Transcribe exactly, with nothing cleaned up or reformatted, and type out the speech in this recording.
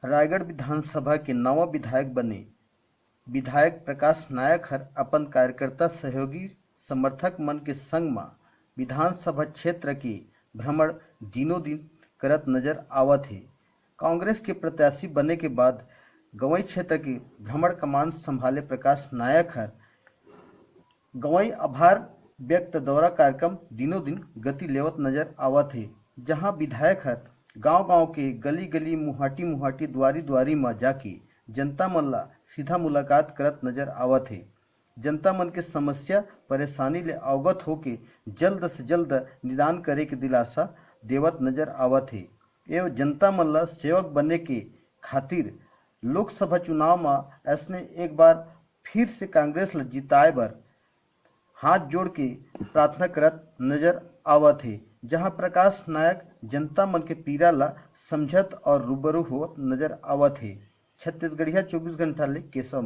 रायगढ़ विधानसभा के नवा विधायक बने विधायक प्रकाश नायक हर अपन कार्यकर्ता, सहयोगी, समर्थक मन के संग म विधानसभा क्षेत्र के भ्रमण दिनों दिन करत नजर आवत हे। कांग्रेस के प्रत्याशी बने के बाद गंवई क्षेत्र के भ्रमण कमान संभाले प्रकाश नायक हर गंवई आभार व्यक्त दौरा कार्यक्रम दिनों दिन गति लेवत नजर आवत हे, जहां विधायक हर गांव-गांव के गली-गली, मुहाटी-मुहाटी, द्वारी-द्वारी म जाके जनता मन ला सीधा मुलाकात करत नजर आवत हे। जनता मन के समस्या परेशानी ले अवगत होके जल्द से जल्द निदान करे के दिलासा देवत नजर आवत हे। एव जनता मन ला सेवक बने के खातिर लोकसभा चुनाव म ऐसने एक बार फिर से कांग्रेस ला जिताए बर हाथ जोड़ के प्रार्थना करत नजर आवत हे, जहां प्रकाश नायक जनता मन के पीड़ा ला समझत और रूबरू होत नजर आवत हे। छत्तीसगढ़िया चौबीस घंटा ले केशव